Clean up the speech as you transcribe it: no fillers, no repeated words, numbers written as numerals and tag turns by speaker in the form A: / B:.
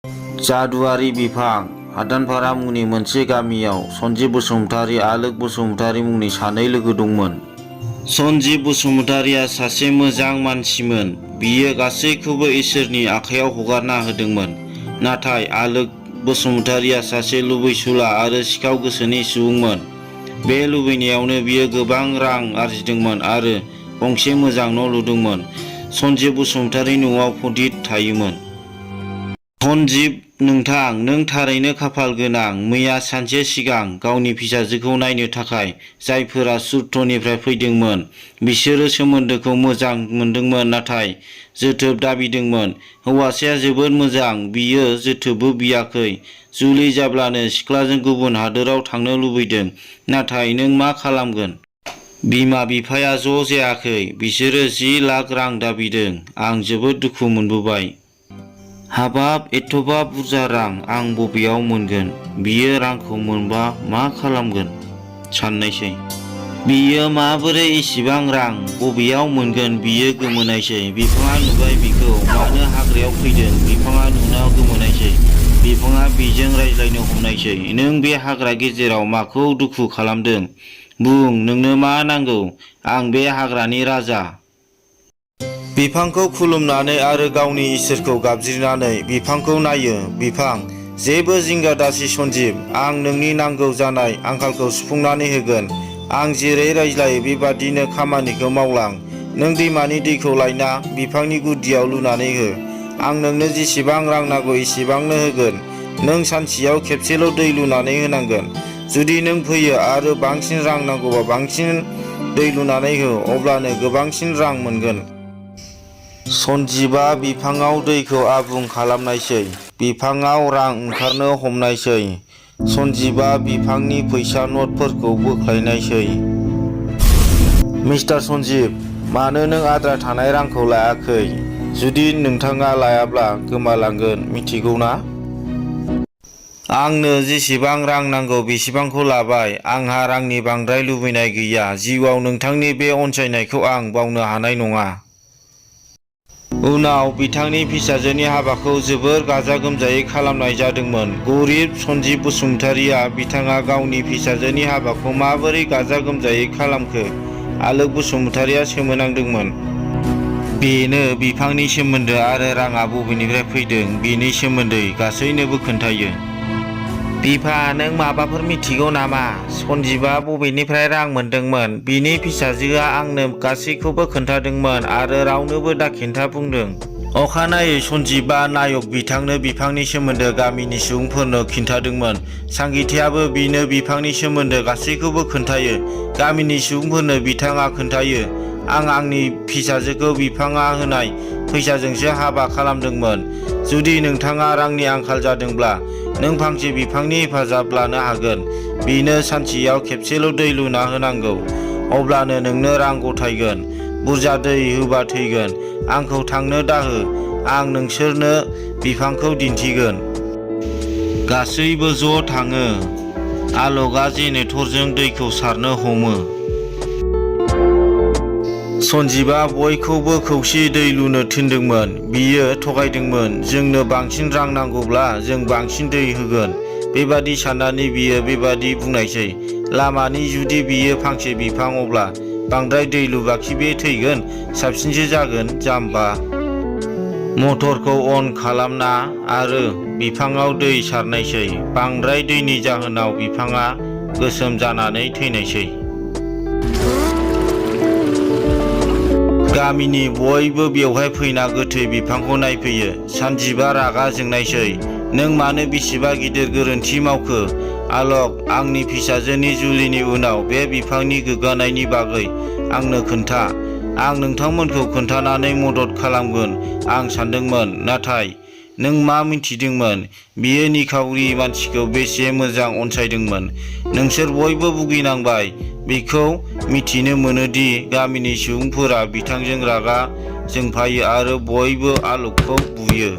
A: जादुआरि बिफां हादानपारा मुंनि मोनसे गामियाव सन्जिब बसुमतारी आलोक बसुमतारी मुंनि सानै लोगो दंमोन। सन्जिब बसुमतारीया सासे मोजां मानसिमोन। बियो गासैखौबो इसोरनि आखायाव हगारना होदोंमोन। नाथाय आलोक बसुमतारीया सासे लुबैसुला आरो सिखाव गोसोनि सुबुंमोन। बे लुबैनायावनो बियो गोबां रां आरजिदोंमोन आरो गंसे मोजां न' लुदोंमोन। सन्जिब बसुमतारीनि न'आव पण्डित थायोमोन। सन्जिब नोंथां, नों थारैनो खाफाल गोनां। मैया सानसे सिगां गावनि फिसाजोखौ नायनो थाखाय जायफोरा सुरतनिफ्राय फैदोंमोन बिसोरो सोमोन्दोखौ मोजां मोनदोंमोन नाथाय जोथोब दाबिदोंमोन। हौवासाया जोबोद मोजां, बियो जोथोबबो बियाखै। जुलि जाब्लानो सिख्लाजों गुबुन हादोराव थांनो लुबैदों। नाथाय नों मा खालामगोन? बिमा बिफाया ज' जायाखै। बिसोरो 10 लाख रां दाबिदों। आं जोबोद दुखु मोनबोबाय। हाबाब, एथ'बां बुरजा रां आं बबेयाव मोनगोन? बियो रांखौ मोनबा मा खालामगोन साननायसै। बियो माबोरै एसेबां रां बबेयाव मोनगोन बियो गोमोनायसै। बिफाङा नुबाय बिखौ मानो हाग्रायाव फैदों। बिफाङा नुना गोमोनायसै। बिफाङा बिजों रायज्लायनो हमनायसै। नों बे हाग्रा गेजेराव माखौ दुखु खालामदों? बुं, नोंनो मा नांगौ? आं बे हाग्रानि राजा। बिफांखौ खुलुमनानै आरो गावनि इसोरखौ गाबज्रिनानै बिफांखौ नायो। बिफां, जेबो जिंगा दासि सन्जिब। आं नोंनि नांगौ जानाय आंखालखौ सुफुंनानै होगोन। आं जेरै रायज्लायो बेबादिनो खामानिखौ मावलां। नों दैमानि दैखौ लायना बिफांनि गुदियाव लुनानै हो। आं नोंनो जेसेबां रां नांगौ एसेबांनो होगोन। नों सानसेयाव खेबसेल' दै लुनानै होनांगोन। जुदि नों फैयो आरो बांसिन रां नांगौबा बांसिन दै लुनानै हो, अब्लानो गोबांसिन रां मोनगोन। सन्जिबआ बिफाङाव दैखौ आबुं खालामनायसै। बिफाङाव रां ओंखारनो हमनायसै। सन्जिबआ बिफांनि फैसा नटफोरखौ बोख्लायनायसै। मिस्टार सन्जिब, मानो नों आद्रा थानाय रांखौ लायाखै? जुदि नोंथाङा लायाब्ला गोमालांगोन, मिथिगौना? आंनो जेसेबां रां नांगौ बेसेबांखौ लाबाय। आंहा रांनि बांद्राय लुबैनाय गैया। जिउआव नोंथांनि बे अनसायनायखौ आं बावनो हानाय नङा। उनाव बिथांनि फिसाजोनि हाबाखौ जोबोर गाजा गोमजायै खालामनाय जादोंमोन। गरिब सन्जिब बसुमतारीया बिथाङा गावनि फिसाजोनि हाबाखौ माबोरै गाजा गोमजायै खालामखो? आलोक बसुमतारीया सोमोनांदोंमोन। बेनो बिफांनि सोमोन्दो आरो राङा बबेनिफ्राय फैदों बेनि सोमोन्दै गासैनोबो खोन्थायो। बिफा, नों माबाफोर मिथिगौ नामा? सन्जिबआ बबेनिफ्राय रां मोनदोंमोन? बिनि फिसाजोआ आंनो गासैखौबो खोन्थादोंमोन आरो रावनोबो दाखिन्था बुंदों। अखानायै सन्जिबआ नायक बिथांनो बिफांनि सोमोन्दो गामिनि सुबुंफोरनो खिन्थादोंमोन। सांगिथायाबो बिनो बिफांनि सोमोन्दो गासैखौबो खोन्थायो। गामिनि सुबुंफोरनो बिथाङा खोन्थायो, आं आंनि फिसाजोखौ बिफाङा होनाय फैसाजोंसो हाबा खालामदोंमोन। जुदि नोंथाङा रांनि आंखाल जादोंब्ला नों फांसे बिफांनि हेफाजाब लानो हागोन। बेनो सानसेयाव खेबसेल' दै लुना होनांगौ। अब्लानो नोंनो रां गथायगोन। बुरजा दै होबा थैगोन। आंखौ थांनो दाहो। आं नोंसोरनो बिफांखौ दिन्थिगोन। गासैबो ज' थाङो। आलोकआ जेनेरेटरजों दैखौ सारनो हमो। सन्जिबआ बयखौबो खौसेयै दै लुनो थिनदोंमोन। बियो थगायदोंमोन। जोंनो बांसिन रां नांगौब्ला जों बांसिन दै होगोन। बेबादि साननानै बियो बेबादि बुंनायसै। लामानि जुदि बियो फांसे बिफां अब्ला बांद्राय दै लुबाखि बे थैगोन? साबसिनसो जागोन जाम्बा। मटरखौ अन खालामना आरो बिफाङाव दै सारनायसै। बांद्राय दैनि जाहोनाव बिफाङा गोसोम जानानै थैनायसै। गामिनि बयबो बेवहाय फैना गोथै बिफांखौ नायफैयो। सन्जिबआ रागा जोंनायसै। नों मानो बेसेबा गिदिर गोरोन्थि मावखो? आलोक, आंनि फिसाजोनि जुलिनि उनाव बे बिफांनि गोग्गानायनि बागै आंनो खोन्था। आं नोंथांमोनखौ खोन्थानानै मदद खालामगोन आं सानदोंमोन। नाथाय नों मा मिथिदोंमोन बियो निखावरि मानसिखौ बेसे मोजां अनसायदोंमोन? नोंसोर बयबो भुगिनांबाय। बेखौ मिथिनो मोनोदि गामिनि सुबुंफोरा बिथांजों रागा जोंफायो आरो बयबो आलोकखौ बुयो।